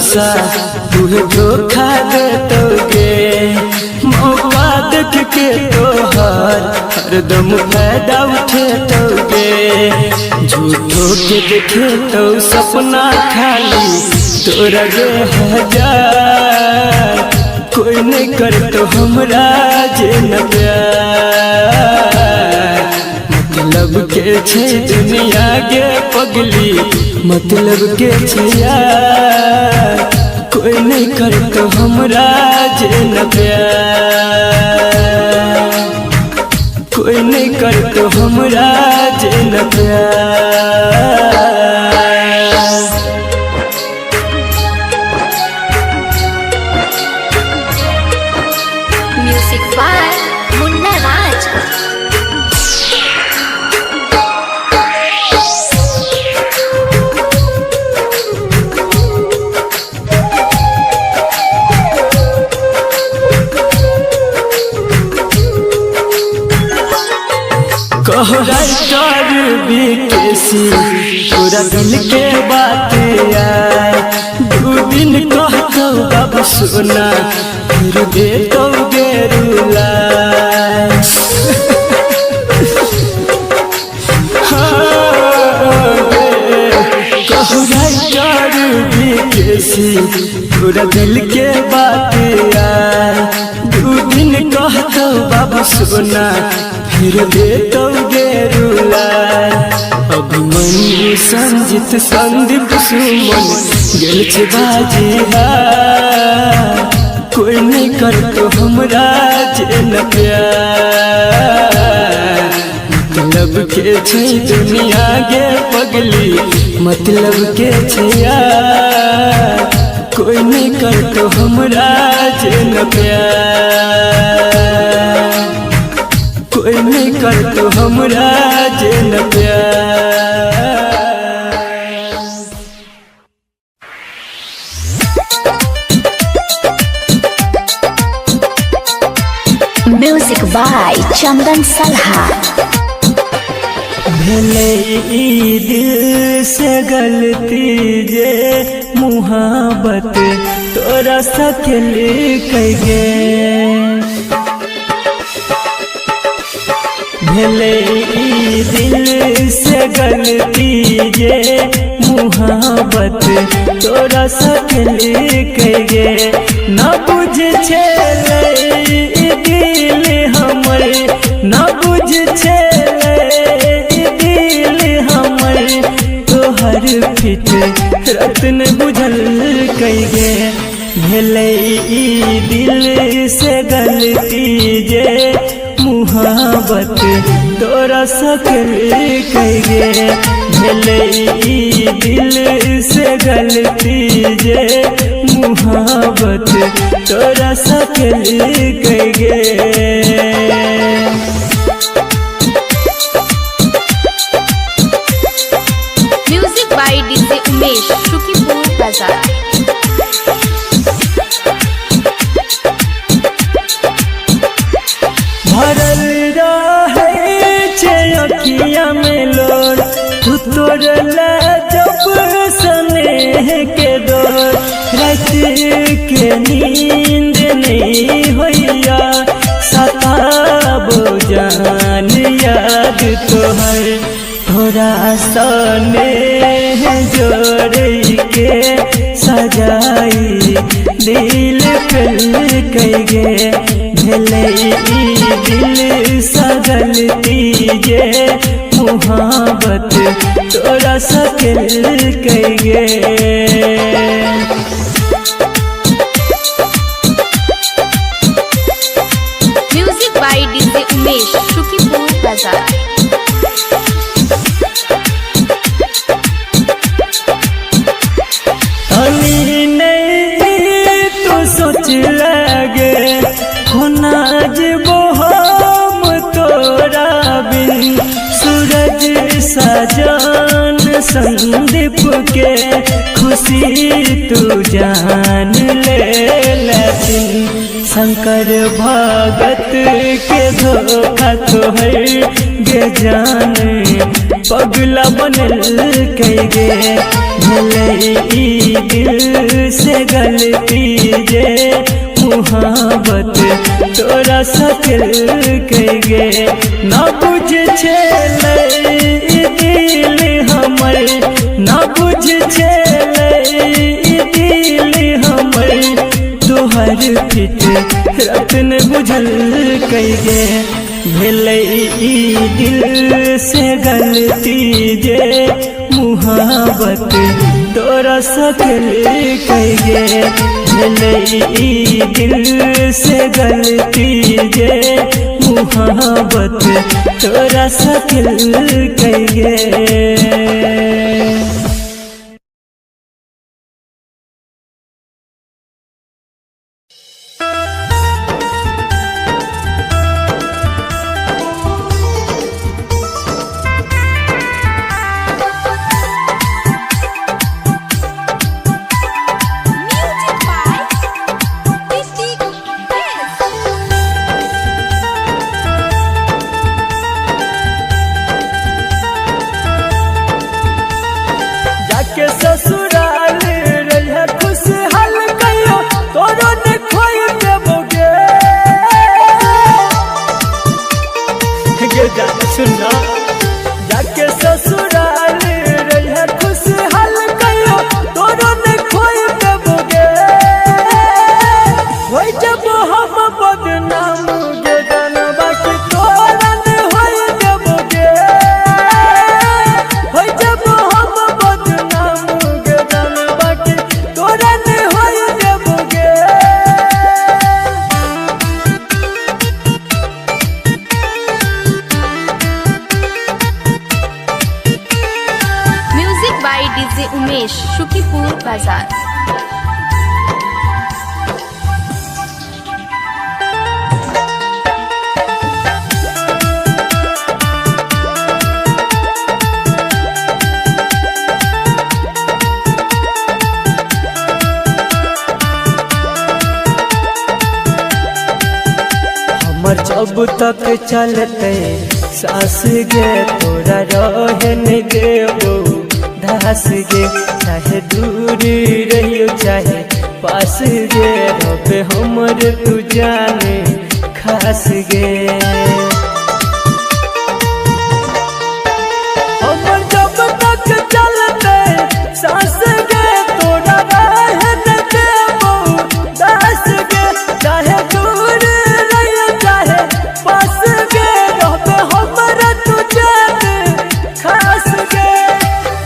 भरोसा तू धोखा दे तोगे। मौका देख के तोहर हरदम फायदा उठे तोगे। झूठो के देखे तो सपना खाली तोरा गे हजार। कोई नहीं कर तो हमरा जे न प्यार। मतलब के छे दुनिया गे पगली, मतलब के छे यार। कोई नहीं कर तो हमरा जे न प्यार। कोई नहीं कर तो हमरा जे न प्यार। Music by Munna Raj. कहर बीकेसी पूरा दिल के बात आए। दू दिन कहतो बाबू सोना फिर दे तो गेरुला। कहर बीकेसी पूरा दिल के बात आए। दू दिन कहतो बाबू सोना फिर दे तो गेरुला। अभिमन्यु संजित संदीप सुमन गेल छे बाजी हार। कोई नहीं कर तो हमरा जे न प्यार। मतलब के छे दुनिया गे पगली, मतलब के छे यार। कोई नहीं कर तो हमरा जे न प्यार। कोई नहीं कर तो हमरा जे न प्यार। Music by Chandan Salha. भले ई दिल से गलती जे मुहाबत तोरा सकेल कहे। भले ई दिल से गलती जे मुहाबत तोरा सकेल कहे। न बुझ छेलै ई दिल हमर, न बुझ छेलै ई दिल हमर। तोहर फिट रत्न बुझल कहे। भले ई दिल से गलती जे मुहाबत तोरा सकेल कहे। भले ई दिल से गलती जे मुहाबत तोरा सकेल कहे। Music by DJ Umesh, Shukipur Bazaar. भरल रहे छे अखिया में लोर, तू तोड़ला जब स्नेह के डोर। रात के नींद नहीं होइया सताबो जान याद तोहर। तोरा स्नेह जोड़ के सजाई दिल पे गे। भले ई दिल से गलती जे मुहाबत तोरा सकेल गे। Music by DJ Umesh, Shukipur Bazaar. Ali नहीं तो सोच लगे होना जबो हम तोरा बिन। सूरज सजान संदीप के खुशी तू जान ले लेकिन। शंकर भगत के धोखा तोहर गे जान पगला बनल गे। भले ई दिल से गलती जे मुहाबत तोरा सकल गे। ना बुझ छेलै ई दिल हमर, ना बुझ छेलै ई दिल हमर, तोहर फिट रत्न बुझल गे। भेलै ई दिल से गलती जे मुहाबत तोरा सकल गे। भेलै ई दिल से गलती जे मुहाबत तोरा सकल गे। Music by DJ Umesh. जाके ससुराल रहिया खुशहाल कहियो तोरो ने खोई देबो गे। गे जा सुना, जाके ससुराल रहिया खुशहाल कहियो तोरो ने खोई देबो गे। होई जब हम बदनाम गे जानबा के तोरा ने होई देबो गे। होई जब हम बदनाम गे जानबा के तोरा ने होई देबो गे। Music by DJ Umesh, Shukipur Bazaar. हमर जब तक चलते सास गे तोरा रहन देबो धास गे। चाहे दूर रहियो चाहे पास गे, रबे हमर तू जाने खास गे। हमर जब तक चलते सास गे तोरा रहन देबो दास गे। चाहे दूर रहियो चाहे पास गे, रहबे हमर तू जाने खास गे।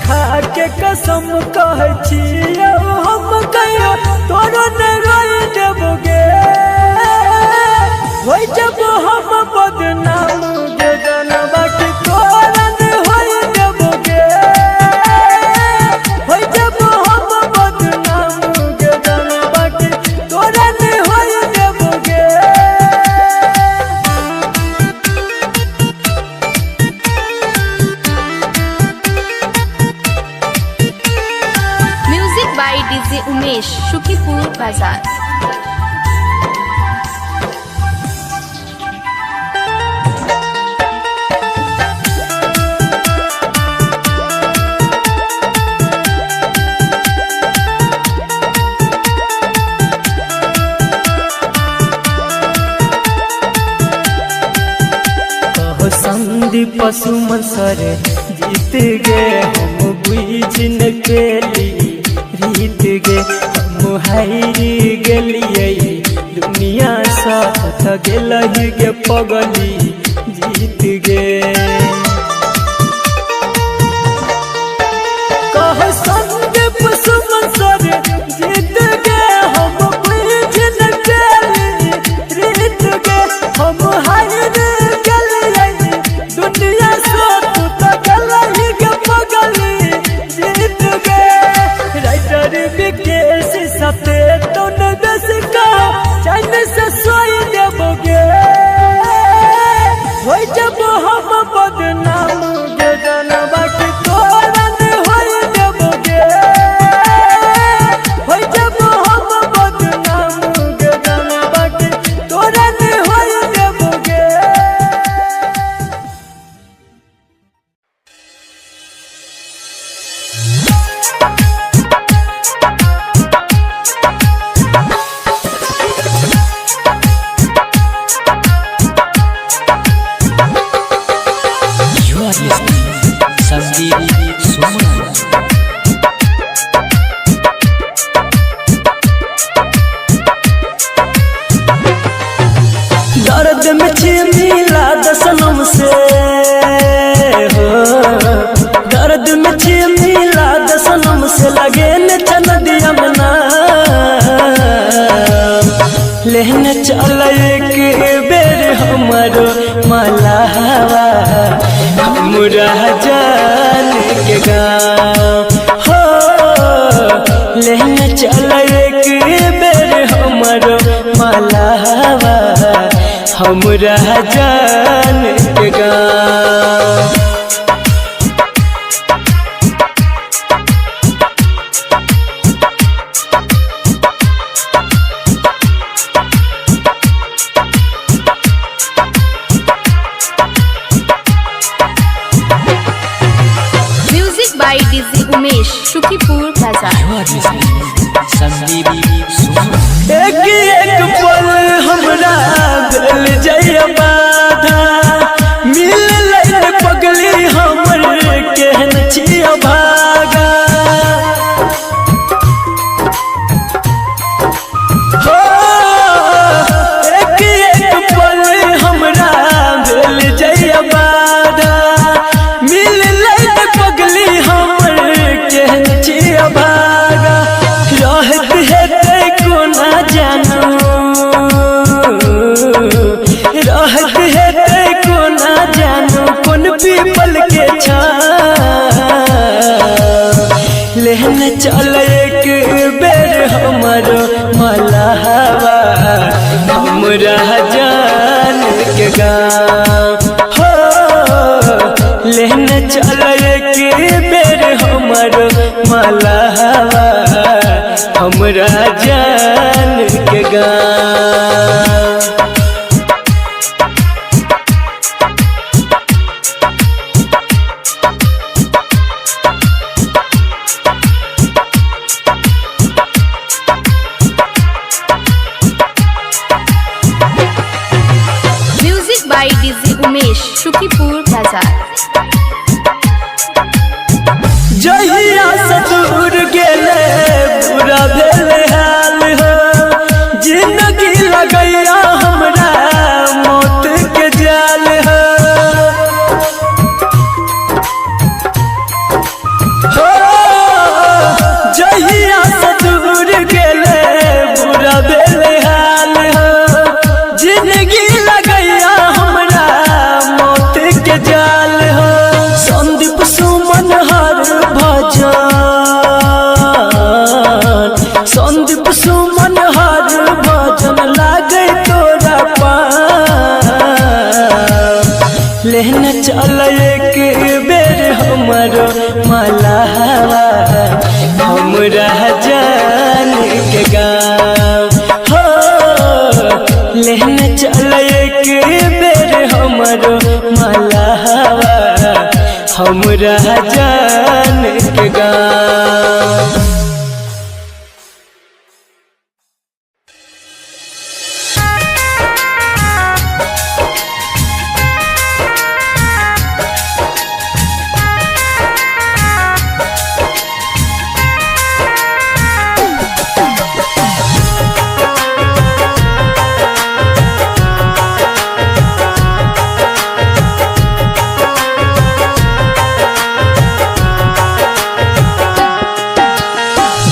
खा के कसम कहै छियौ हम कहियो तोरो ने रोइ देबो गे। होई जब हम बदनाम गे जानबा के तोरा ने होई देबो गे। होई जब हम बदनाम गे जानबा के तोरा ने होई देबो गे। Music by DJ Umesh, Shukipur Bazaar. कहो संदीप सुमन सर जीत गे, हम बुझ न पेली रीत गे। हम हारि गेलियै दुनिया साथ गेलही गे पगली जीत गे। कहो संदीप सुमन सर जीत गे, हम बुझ न पेली रीत गे। हम हारि गेलियै दुनिया साथ गेलही गे पगली जीत गे। राइटर विकेश सते तो न बस का चैन से सोई देबो गे। होई जब हम हमरा जान के गाँव हो। लेने चल एक बेर हमरो मलावा हमरा जान के गाँव। Music by DJ Umesh, Sukhipur Bazar. You are listening Sandeep Sonu. एक एक पल हमरा दिल जइया बाधा मिल लैन पगली हमर केहन छिया भागा हो। एक एक पल हमरा दिल जइया बाधा मिल लैन पगली हमर केहन छिया भागा। रहत हेतै कोना जानू, रहत हेतै कोना जानू कोन पीपल के छाँव। लेहन चल एक बेर हमरो मलावा हमरा जान के गाँव हो। लेहन चल एक बेर हमरो मलावा हमरा जान के गाँव। Music by DJ Umesh, Sukhipur Bazar. जहिया से दूर गेले बुरा भेल हाल हो, जिंदगी लगैया हमरा मौत के जाल हो। हो जहिया से दूर गेले बुरा भेल हाल हो, जिंदगी लगैया हमरा मौत के जाल हो। संदीप सुमन हर भजन, संदीप सुमन हर भजन लागे तोरा पान। लेहन चल एक बेर हमरो मलावा हमरा जान के गाँव हो। लेहन चल एक बेर हमरो मलावा हमरा जान के गाँव।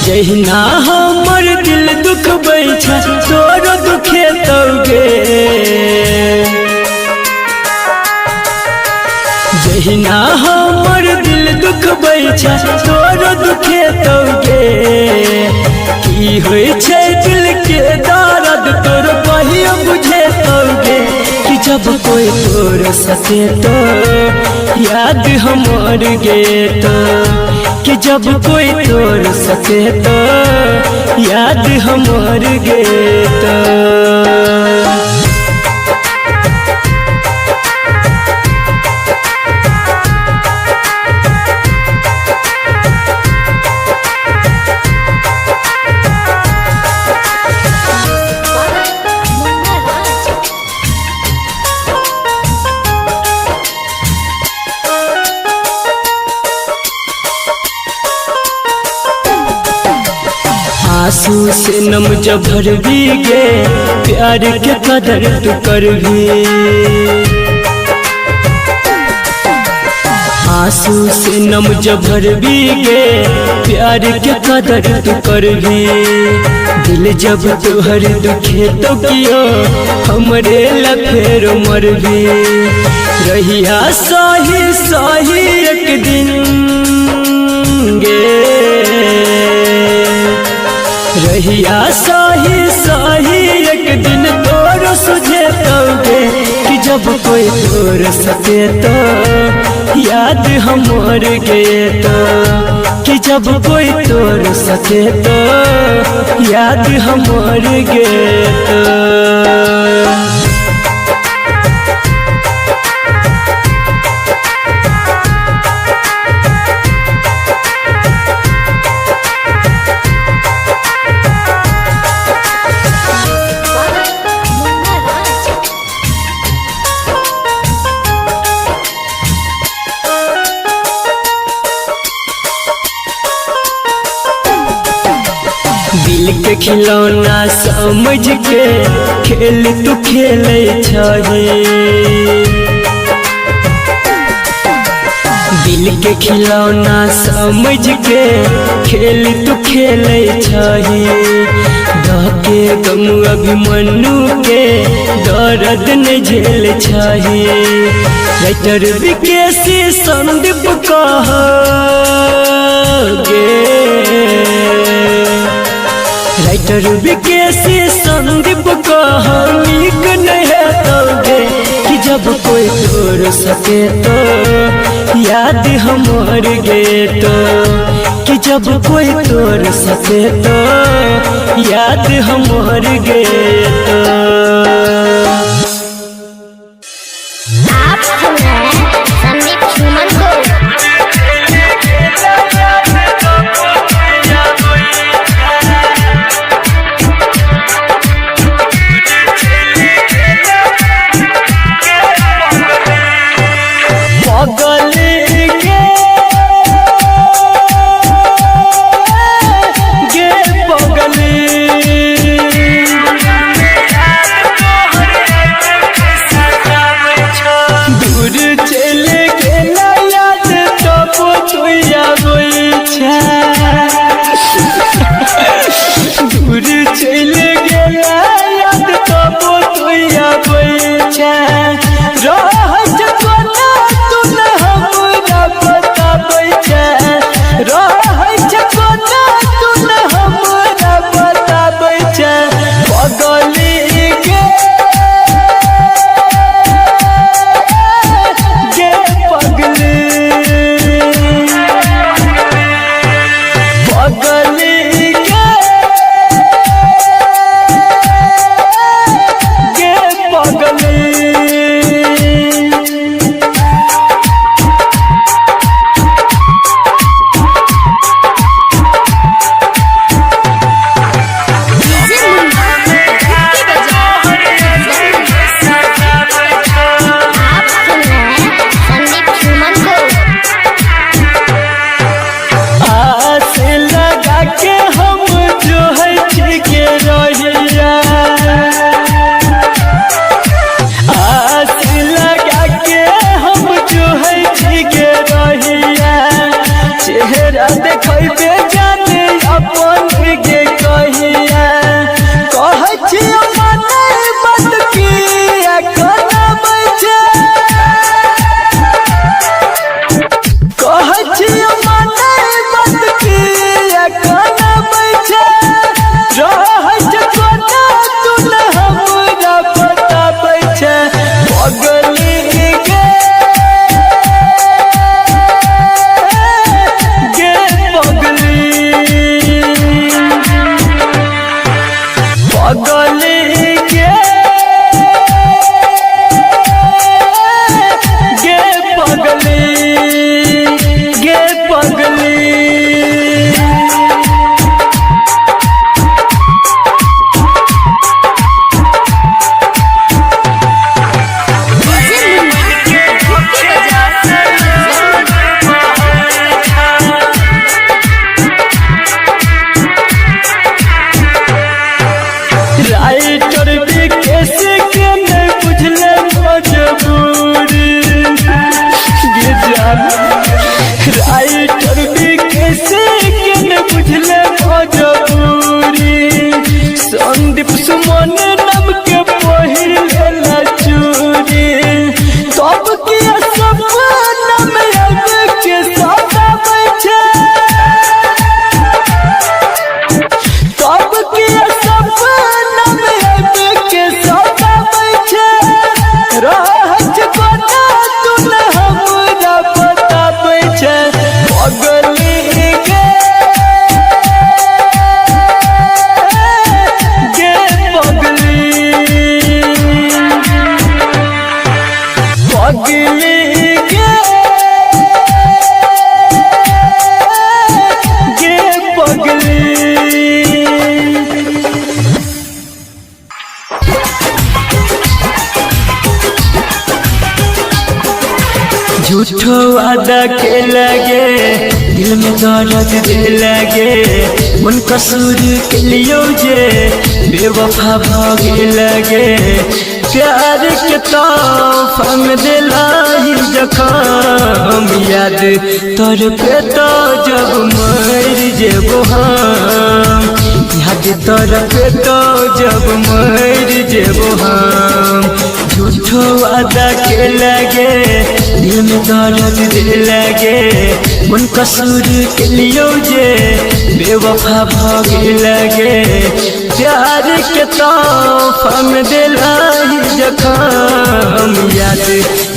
जहिना हमर दिल दुखबै छै तोरो दुखे तौगे, जहिना हमर दिल दुखबै छै तोरो दुखे तौगे। की होइ छै दिल के दर्द तोरो कहियो बुझे तौगे। कि जब कोई तोरो सके तो याद हमर गे तो, कि जब कोई तोड़ सके तो याद हमर गे तो। आंसू से नम जब भरबी गे प्यार के कदर तू करबी, आंसू से नम जब भरबी गे प्यार के कदर तू करबी। दिल जब तुहर दुखे तो कियो हमरे ला फेर मरबी। रहिया सही सही एक दिन गे, रहिया सही सही एक दिन तोर सुझे तोगे कि जब कोई तोर सके तो याद हमर गे तो, कि जब कोई तोर सके तो याद हमर गे तो। Munna Raj. दिल के खिलौना समझ के खेल तू खेले छही, दिल के खिलौना समझ के खेल तू खेले छही। के गम अभिमन्यु के दर्द न झेल छही। राइटर विकेशी संदीप कह गे, राइटर विकेशी संदीप कह नीक नहीं तोगे कि जब कोई तोर सके तो याद हमर गे तो, कि जब कोई तोर सके तो याद हमर गे तो। आप सुन रहे हैं संदीप सुमन को। पगल गे गे पगली, दूर चले गेला याद तब तुया छै, दूर चले गेला याद तब तुया छै। रहै छै कोना तू न हमरा बताबै छै, रहै छै कोना तू न हमरा बताबै छै। पगली गे गे पगली, पगली गे गे पगली। डीजे मुन्ना की बजाओ। आप सुन रहे हैं संदीप सुमन को। आस लगा के हम जो है के रहिया, आस लगा के हम जो है के रहिया। चेहरा देखबे जाने अपन के कहिया, कहै छियै मानै मत किया कनबै छै, कहै छियै मानै मत किया कनबै छै। रहै छै कोना तू न हमरा बताबै छै। पगली गे गे पगली, पगली गे, गे पगली। झूठो वादा के लगे दिल में दर्द दे लगे, मन कसूर के लियो जे बेवफा भागे लगे। प्यार के तोहफा में दिला ही जखम, याद तोर पे तो जब मर जेबो हम, याद तोर पे तो जब मर जेबो हम। झूठो वादा के लगे दिल में दर्द दे लगे, मन कसूर के लियो जे बेवफा भागे लगे। प्यार के तोहफा में दिला ही जखम, याद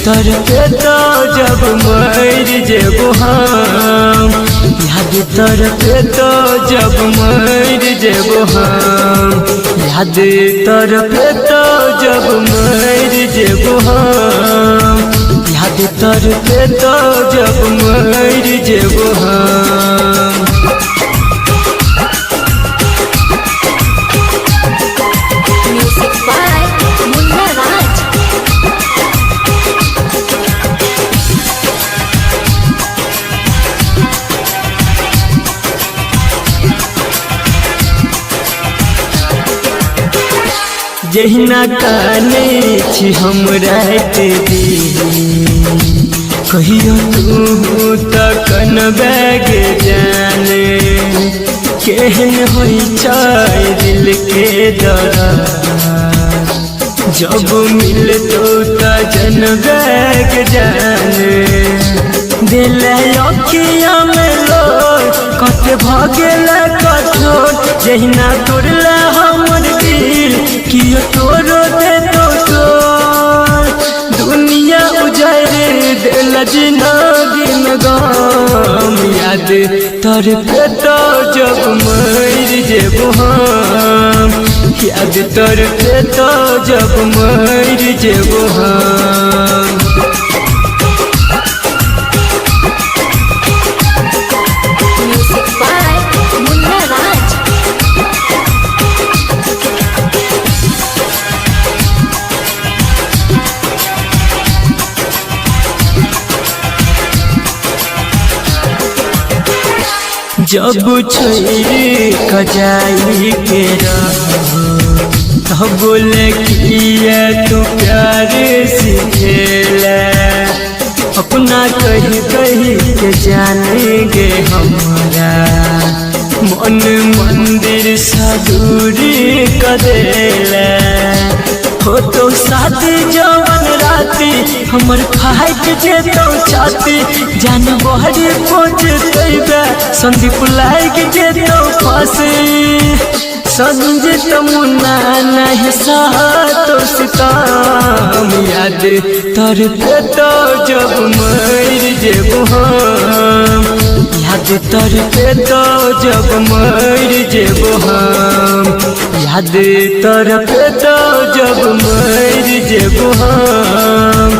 तोर पे तो जब मर जेबो हम, याद तोर पे तो जब मर जेबो हम, याद तोर पे तो जब मर जेबो हम, याद तोर पे तो जब मर जेबो हम। Music by Munna Raj. जहिना काने छी हम रात दिन, कहियो तू तकन बैग जाने, केहन होइ छै दिल के दर्द, जब मिल तो तजन बैग जाने। दिल अखिया में लोर कत भगेल कठोर, जहिना तोड़ला हमर दिल कियो तोरो दे तो तोर। दुनिया उजर दिल जिंदगी में गम, याद तोर पे तो जब मर जेबो हम, याद तोर पे तो जब मर जेबो हम। Music by Munna Raj. जब छोड़ कजाई के रहो तब बोले किया तू प्यार सीखेला, अपना कही कही के जानेंगे हमारा मन मंदिर सा दूरी करेला। हो तो साथ जवन राती हमर फाइट जे तो छाती, जान बहरी पहुँच गईबे संदीप लाग जे तो फांसी। संजीत मुन्ना नहीं सहा तो सितम, याद तोर पे तो जब मर जेबो हम, याद तोर पे तो जब मर जेबो हम, याद तोर पे तो जब मर जेबो हम,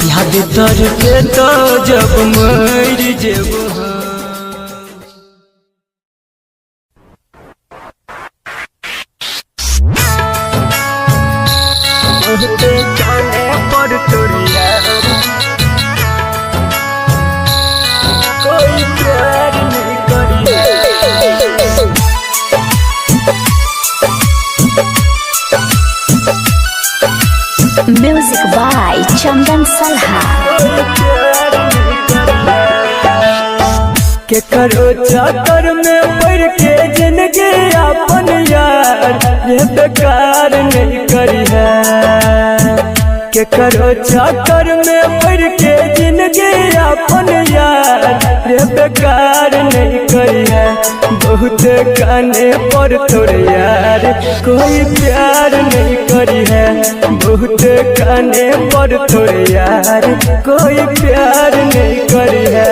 याद तोर पे तो जब मर जेबो हम। बहुते काने पर तोरिया कोई प्यार नहीं करिया। म्यूजिक बाय चंदन सलहा। के करो चक्कर में पड़ के जिंदगी अपन यार ये बेकार नहीं करी है। के करो चक्कर में पड़ के जिंदगी अपन यार ये बेकार नहीं करी है। बहुत काने पर तोर यार कोई प्यार नहीं करी है। बहुत काने पर तोर यार कोई प्यार नहीं करी है।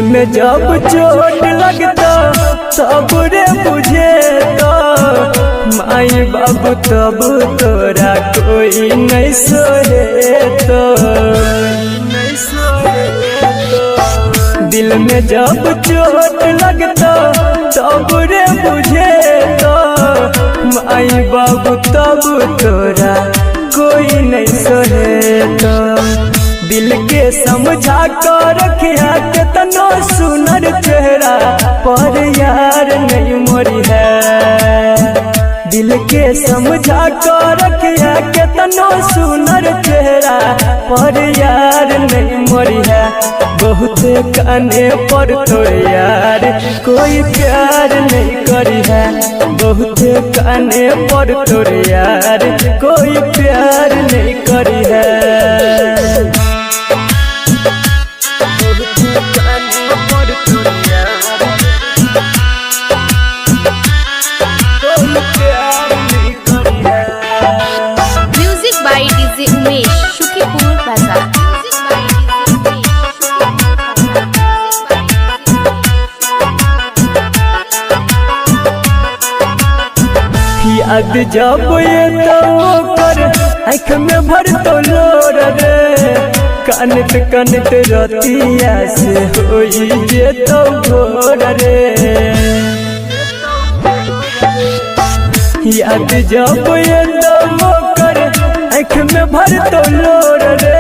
में जब चोट लगता तब रे बुझे तो माई बाबू तब तोरा कोई नहीं सोहे तो। दिल में जब चोट लगता तब रे बुझे तो माई बाबू तब तोरा कोई नहीं सोहे तो। दिल के समझा कर रखिया केतनो सुनर चेहरा पर यार नहीं मोरी है। दिल के समझा कर रखिया केतनो सुनर चेहरा पर यार नहीं मोरी है। बहुत काने पर तो यार कोई प्यार नहीं करी है। बहुत काने पर तो यार कोई प्यार नहीं करी है। Music by DJ Umesh Sukhipur Bazar. Music by DJ Umesh Sukhipur Bazar. याद जब ये तो कर आँख में भर तो लोर रे, कनत कनत रतिया से होई जे तो भोर रे। याद जब ये तो कर आँख में भर तो लोर रे,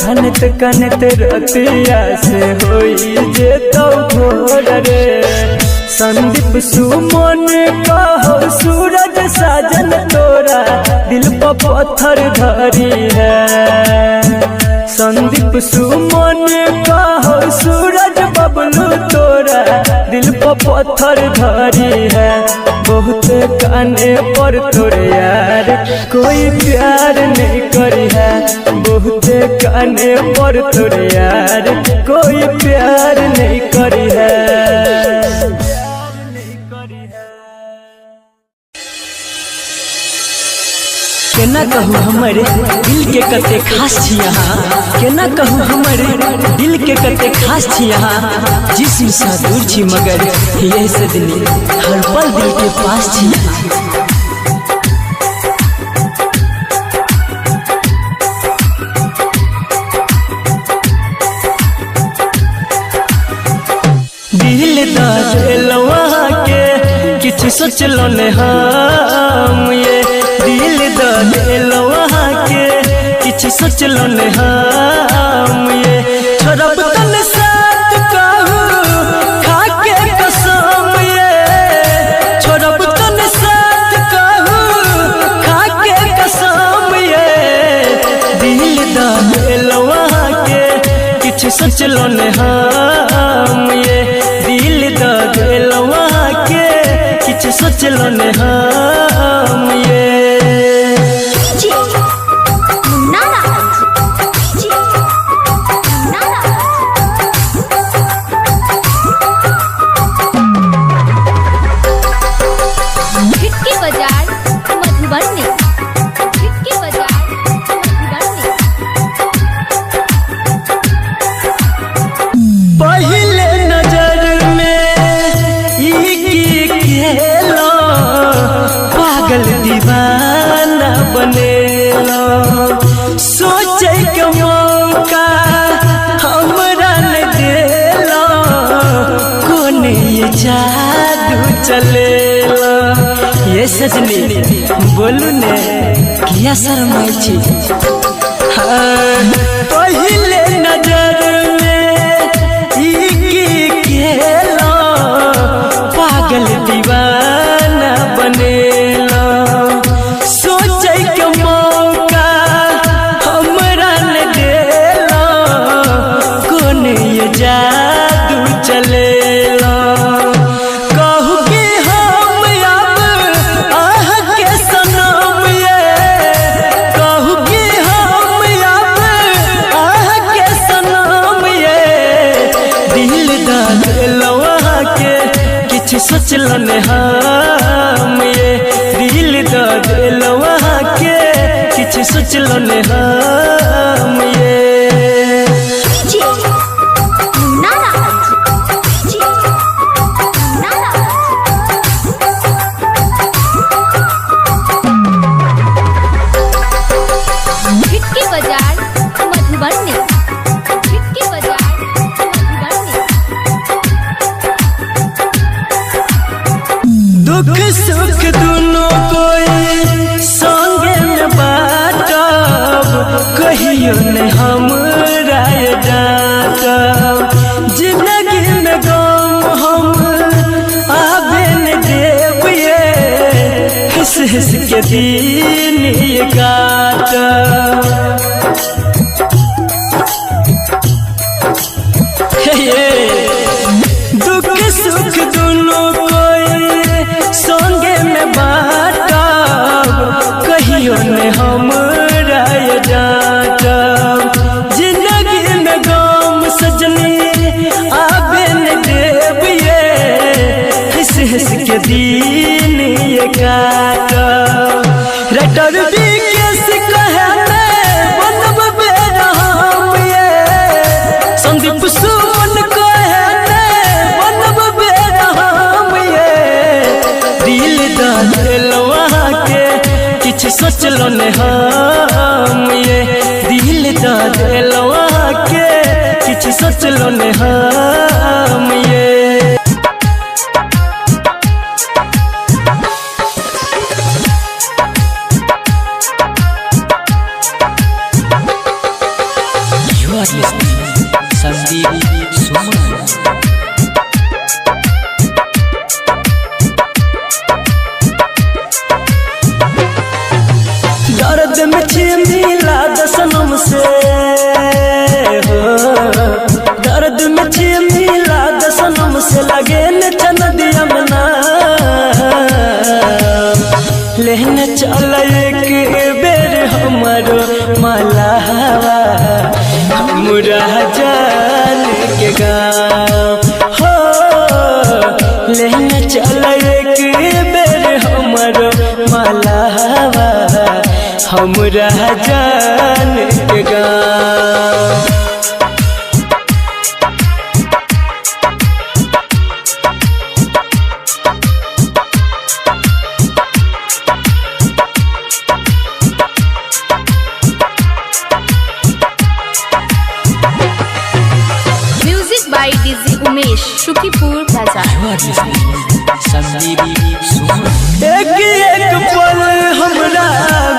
कनत कनत रतिया से होई जे तो भोर रे। संदीप सुमन कहो सूरज साजन तोरा दिल पर पत्थर धरी है। संदीप सुमन कहो सूरज बबलू तोरा दिल पर पत्थर धरी है। बहुत काने पर तोरे यार कोई प्यार नहीं करी है। बहुत काने पर तोरे यार कोई प्यार नहीं करी है। केना कहूँ हमर दिल के कते खास छी अहाँ, केना कहूँ हमर दिल के कते खास छी अहाँ। जिस्म सा दूर छी मगर यही सजनी हर पल दिल के पास छी। दिल दलवा के किछु सोचलो ने हम ये, दिल दलवा के किछु सोचलो ने हम ये। छोड़ब तन साथ कहू खा के कसम ये, छोड़ब तन साथ कहू खा के कसम ये। दिल दलवा के किछु सोचलो ने हम ये, दिल दलवा के किछु सोचलो ने हम ये। पहले नजर में ई की खेलो पागल दीवाना बनेलो, सोचे के मौका हमरा न देलो, कौन ये जादू चलेलो। ये सजनी बोलू ने किया शरमाई छी। हाँ, पहले नजर में पागल दीवाना बनेलो, सोचे के मौका हमरा न देलो, कौन ये जादू चलेलो। कहू कि हम अब आह के सनम ये, कहू कि हम अब आह के सनम ये। दिल दलवा के किछु सोचलो ने हम ये, दिल दलवा के किछु सोचलो ने हम ये। के दिन ये काटब। दुख सुख दोनों कोई संगे में बाटब, कहियो ने हम राय जाटब। जिंदगी में गम सजनी आबे न देब ये, हंस हंस के दिन ये काटब। रटर भी केस कहे बनब बेरहम ये, संदीप सुमन कहे बनब बेरहम ये। दिल दलवा के किछ सोचलो ने हम ये, दिल दलवा के किछ सोचलो ने हम ये। You are listening Sandeep Suman. दर्द में छी मिला दसनम से हो, दर्द में छी मिला दसनम से लगे न चनदिया मना। लेने चल एक बेर हमारो मलावा, हमरा जान के गाँव हो। लेने चल एक बेर हमारो मलावा, हमरा जान के गाँव। Music by DJ Umesh, Shukipur Bazaar. You are listening Sandeep Suman. एक एक पल हमरा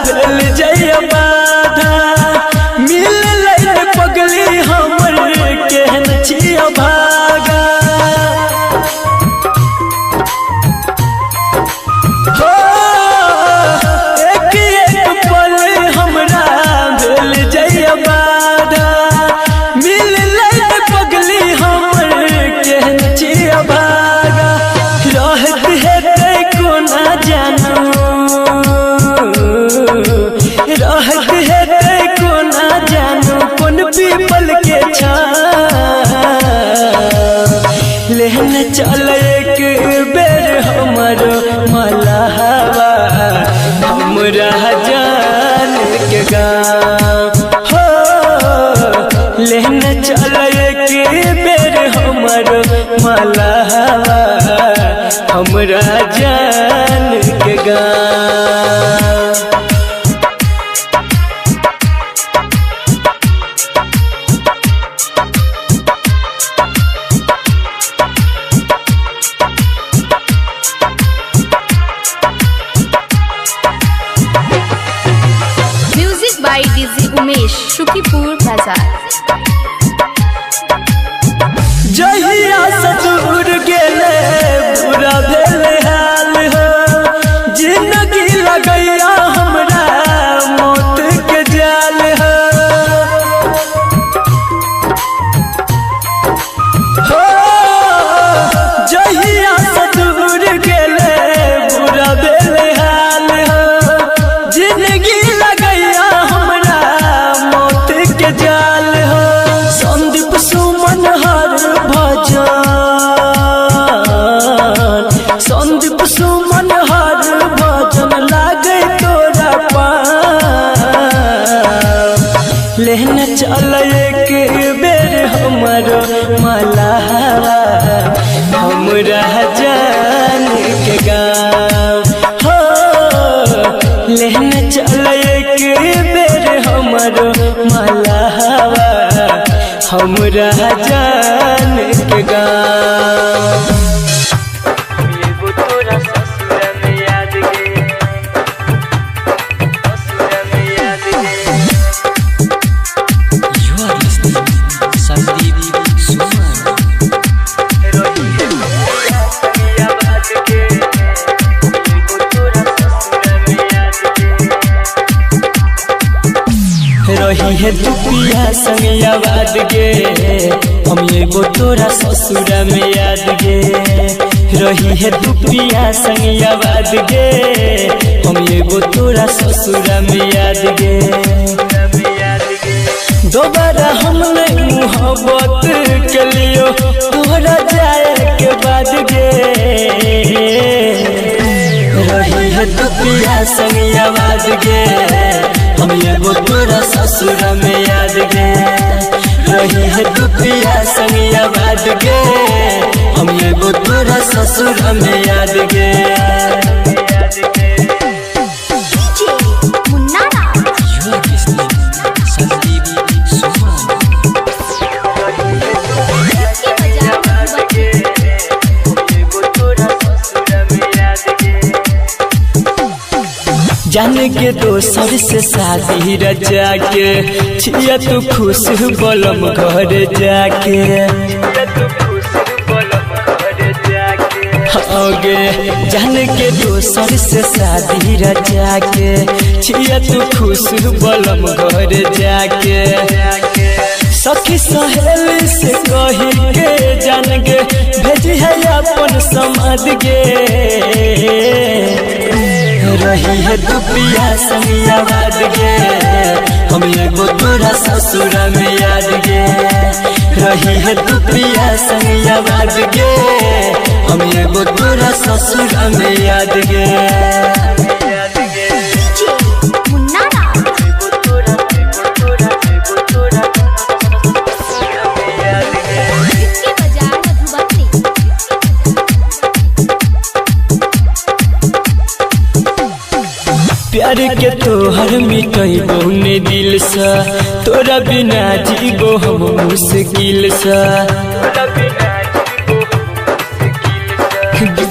भेल जइया बाधा, मिल लैल पगली हमर केहन छिया भागा। हो एक एक पल हमरा भेल जइया बाधा, मिल लैल पगली हमर केहन छिया भागा। रहत हेतै कोना जानू, रहत हेतै कोना जानू कोन पीपल के छाँव। लेने चल एक बेर हमरो मलावा, हमरा जान के गाँव हो। लेने चल एक बेर हमरो मलावा, हमरा जान के गाँव। Music by DJ Umesh, Shukipur Bazaar. जहिया ससुर गेले बुरा भेल हाल हो, जिंदगी लगैया हमरा मौत के जाल हो। हो जहिया ससुर गेले बुरा भेल हाल हो, जिंदगी लगैया हमरा मौत के जाल हो। संदीप सुमन हर भजन, संदीप सुमन हर भजन लागे तोरा पान। लेने चल एक बेर हमरो मलावा, हमरा जान के गाँव हो। लेने चल एक बेर हमरो मलावा, हमरा जान के गाँव। You are listening Sandeep Suman. रही है तू पिया संग आबाद गे, हम एगो तोरा ससुरा में याद गे। रही है तू पिया संग आबाद गे, हम एगो तोरा ससुरा में याद गे। दोबारा हम नहीं मोहब्बत के लियो तोरा जाए के बाद गे। रही है तू पिया संग आबाद गे, हम एगो तोरा ससुरा में याद गे। रही है तू पिया संग आबाद गे, हम एगो तोरा ससुरा में याद गे। DJ Munna Raj. You are listening Sandeep Suman. के बाजार मधुबनी। जान के दोसर से शादी रचा के छिया तू खुश बलम घर जाके। होगे जान के दोसर से शादी रचा के छिया तू खुश बलम घर जाके। सखी सहेली से कही के जान गे भेजी है अपन समाद गे। रही है तू पिया संग आबाद गे, हम एगो तोरा ससुरा में याद गे। रही है तू पिया संग आबाद गे, हम एगो तोरा ससुरा में याद गे। DJ Munna Raj. के बाजार मधुबनी। प्यार के तोहर मिटैबो ने दिल सा, तोरा बिना जीबो हम मुश्किल सा।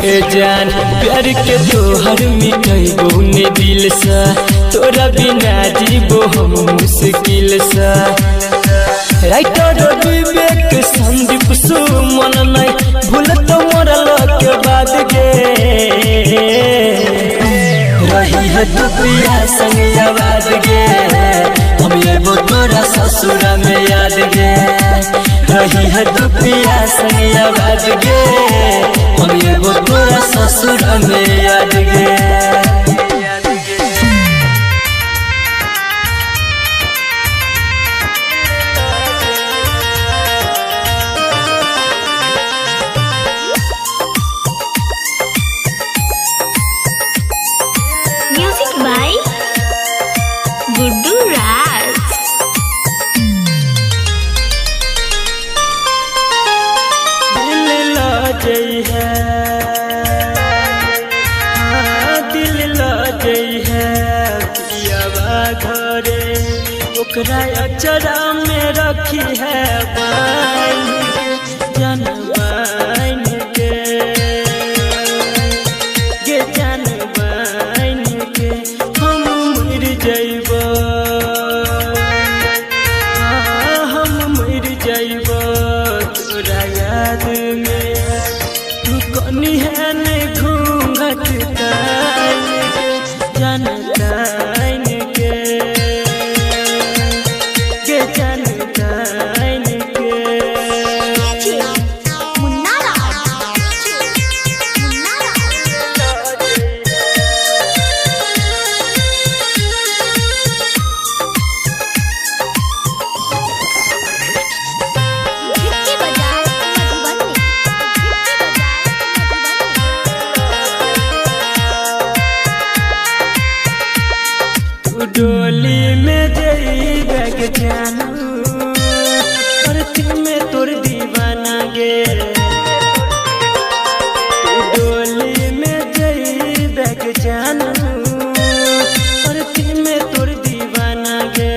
गे जान प्यार के तोहर मिटैबो ने दिल सा, तोरा बिना जीबो हम मुश्किल सा। राइटर विवेक संदीप सुमन नहीं भूल तो मरल के बाद गे। रही है तू पिया संग आबाद गे, हम एगो तोरा ससुरा में याद गे। रही है तू पिया संग आबाद गे, हम एगो तोरा ससुरा में याद गे। Music by Guddu Raj. दिल ला जई है, दिल ला जई है पियावा घरे, ओकरा अचरा में रखी है बाइन के जान बाइन के गे जान बाइन के। हम मर जइबो, हम मर जइबो तोरा याद में। तू कनी है ने घूंघट तान के जान तान के गे जान तान के। DJ Munna Raj. Munna Raj. के बाजार मधुबनी। के बाजार मधुबनी। तू डोली में जइबे के जानू, परती में तोर दीवाना गे। तू डोली में जइबे के जानू, परती में तोर दीवाना गे।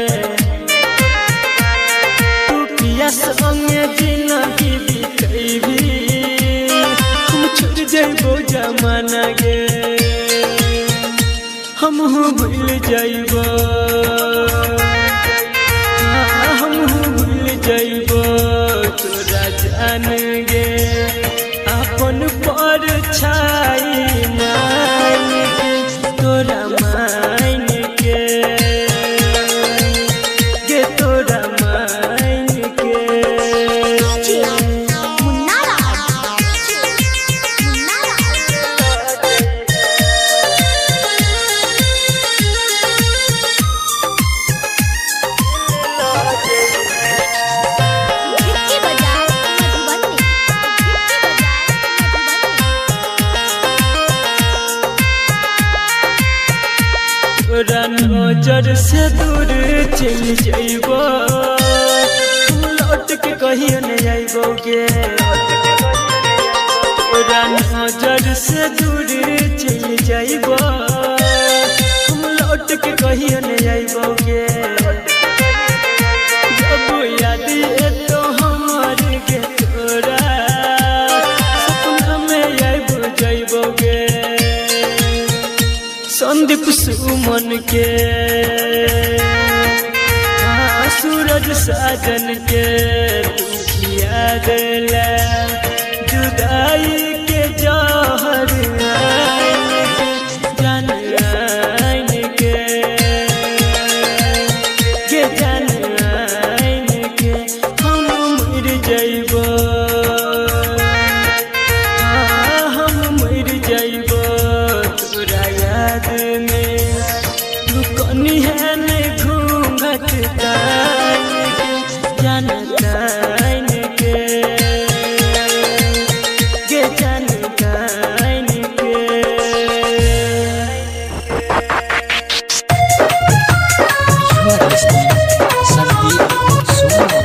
तू पिया संगे जिंदगी बितैबी, हम छोड़ जइबो जमाना गे। हमहू भूल जइबो, हमहू भूल जइबो तोरा जान गे। अपन पर छाई मान के तोरा मान के गे। तोरा नजर से दूर चल जाइबो, लौट के कहियो नहीं आइबो गे। तोरा नजर से दूर चल जाइबो, लौट के कहियो नहीं आइबो गे। जब याद एतो हमर के तोरा सपना में आइबो जाइबो गे। संदीप सुमन के सूरज साजन के दुखिया देला, जुदाई के जहर जान आइन के, के जान आइन के हम मर जाइबो, हम मर जाइबो तोरा याद में। तू कनी है ने घूंघट तान के, जान तान के, के जान तान के। You are listening Sandeep Suman.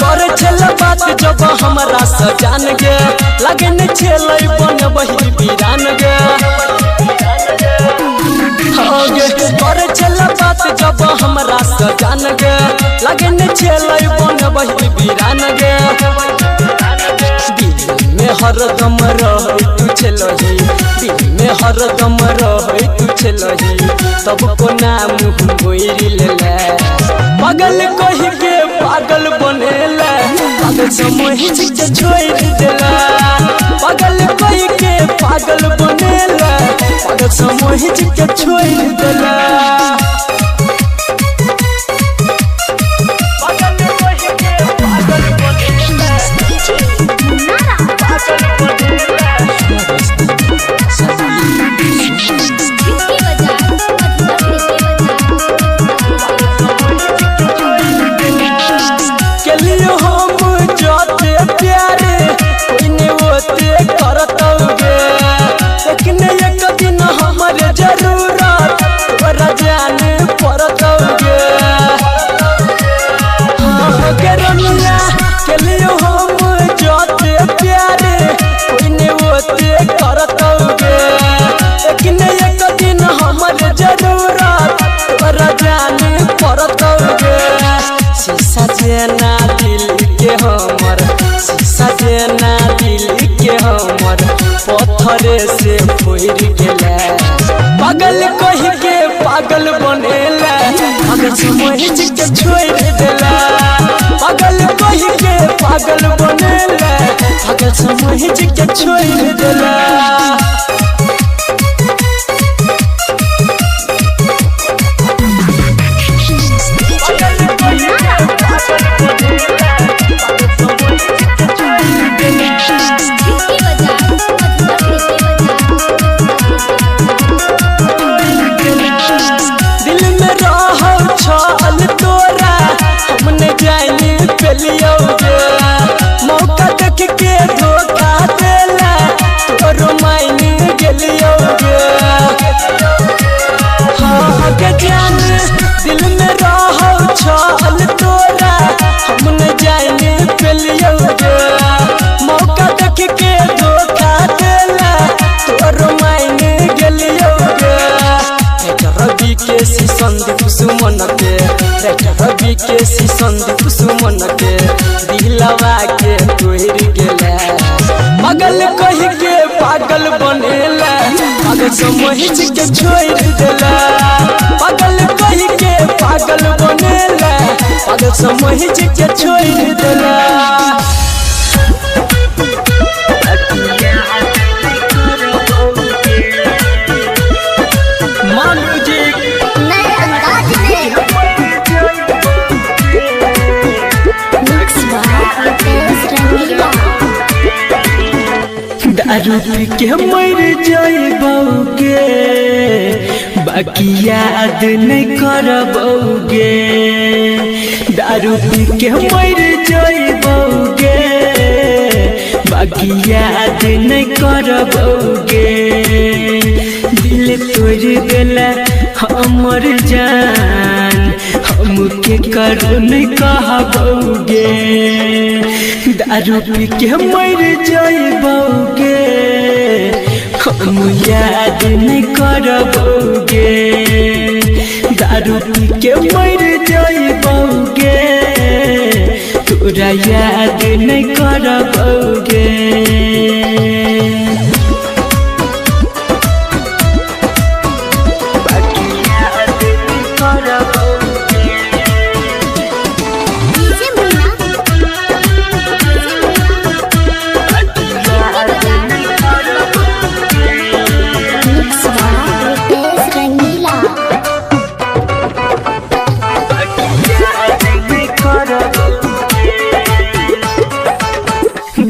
करे छल बात जब हमरा सजान गे, लगे न छेलै बन बही बीरान गे। हाँ गे, करे छल बात जब हमरा सजान गे, लगे न छेलै बन बही बीरान गे। दिल में हरदम रहै तू छलही, दिल में हरदम रहै तू छलही, तब कोना मुँह मोड़ि लेले। पागल कहि के पागल बनेला, पागल समझ के छोड़ देला। पागल कहि के पागल बनेला, पागल समझ के छोड़ देला। पागल कहि के पागल बनेला, पागल बनेला। You are listening Sandeep Suman. के लिए हम जते प्यारे ओने ओते करतौगे, एकने एक दिन हमर जरूरत तोरा जान पड़तौगे। हाँ के रनिया, के लिए हम जते प्यारे ओने ओते करतौगे, एकने एक दिन हमर जरूरत तोरा जान पड़तौगे। शीशा जेना दिल के हमर, शीशा जेना दिल के हमर पत्थरे से फोड़ गेला। पागल कहि के पागल बनेला, पागल समझ के छोड़ देला। पागल कहि के पागल बनेला, पागल समझ के छोड़ देला। दिल में रहो छल तोरा हमने जानी पेलियो गे, मौका देख के धोखा देला तोरो मायने गेलियो गे। हाँ के जान, दिल में रहो छल तोरा हमने जानी पेलियो गे, मौका देख के धोखा देला तोरो मायने गेलियो गे। रवि के सी संदीप सुमन के, रवि के सी संदीप सुमन के दिलवा के तोड़ गेला। पागल कहि के पागल बनेला, पागल समझ के छोड़ देला। पागल कहि के पागल बनेला, पागल समझ के छोड़ देला। नए अंदाज में मिक्स बाय रितेश रंगीला। दारू पी के मर जाइबो के, बाकी याद नहीं करबौगे। दारू पी के मर जइबौगे, बाकी याद नहीं करबौगे। दिल तोड़ देला हमर जान, हमके करो नहीं कहबौगे। दारू पी के मर जइबौगे, हम याद नहीं करबौगे। दारू पी के मर जइबौगे, तोरा याद नहीं करबौगे। DJ Munna mix by Ritesh Rangila.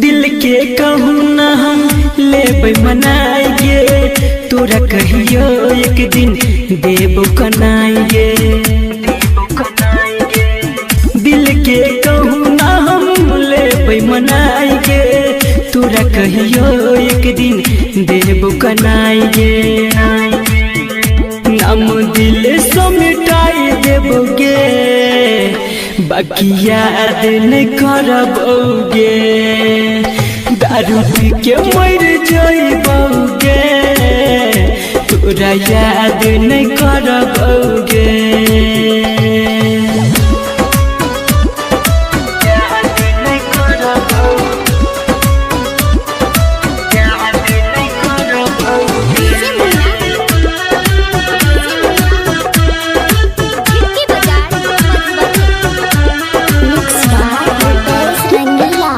दिल के कहूँ ना हम लेबै मनाएंगे, तोरा कहियो एक दिन देबो कनाएंगे। दिल के कहूँ ना हम लेबै मनाएंगे, तोरा कहियो एक दिन देबो कनाएंगे। नाम दिल से मिटाई देबोगे, बाकी याद नहीं करबौगे। दारू पी के मर जइबौगे, तोरा याद नहीं करबौगे। डीजे मुन्ना खिड़की बाजार Madhubani. Mix by Ritesh Rangila.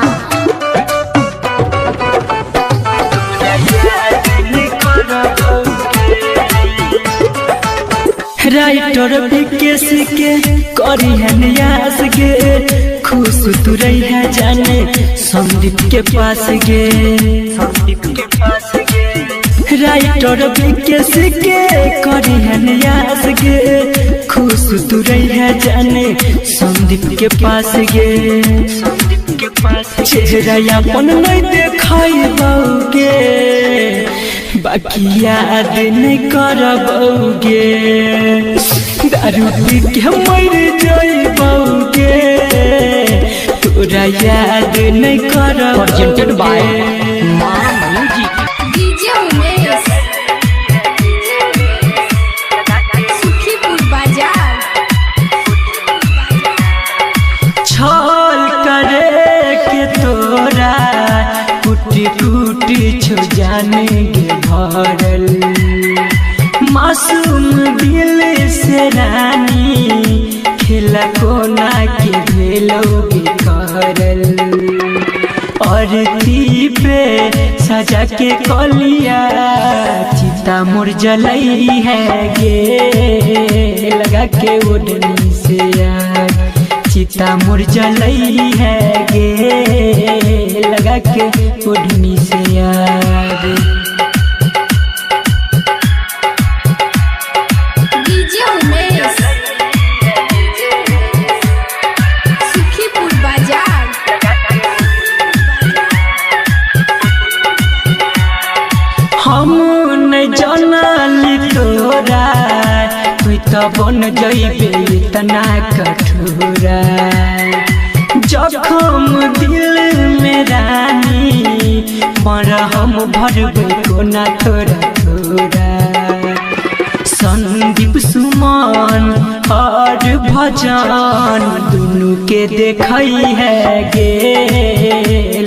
Writer Vikesh के करी है न्यास गे, खुश तू रही है जाने संदीप के पास गे। राइटर विकेश के करी है न्यास गे, खुश तू रही है जाने संदीप के पास गे। चेहरा अपन नहीं देखाई बौगे, बाकी याद नहीं करबौगे। दारू पी के मर जइबौगे, तोरा याद नहीं करबौगे। Presented by Maa music. DJ Umesh Sukhipur बाजार। छल करे के तोरा कुटी कुटी छो जाने गे भरल, मासूम दिल से रानी खेला कोना के भेलोगे करल। आरती पे सजा के कलिया चिता मोर जलई है गे, लगा के ओढ़नी से यार चिता मोर जलई है गे, लगा के ओढ़नी से यार। डीजे उमेश सुखीपुर बाजार। हम नहीं जानली तोरा, तू तो बन जइबे इतना कठोरा। जखम दिल में रानी मर हम भरबे कोना थोड़ा थोड़ा। संदीप सुमन और भजन दुनू के देखई है गे,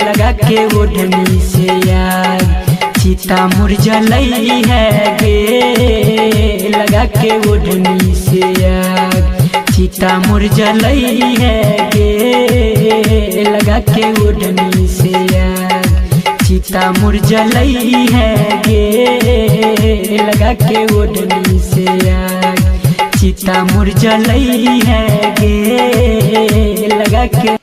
लगा के ओढ़नी से यार चिता मोर जलई है गे, लगा के ओढ़नी से यार चिता मोर जलई है गे, लगा के ओढ़नी से यार चिता मोर जलई है गे, लगा के ओढ़नी से यार चिता मोर जलई है गे, लगा के।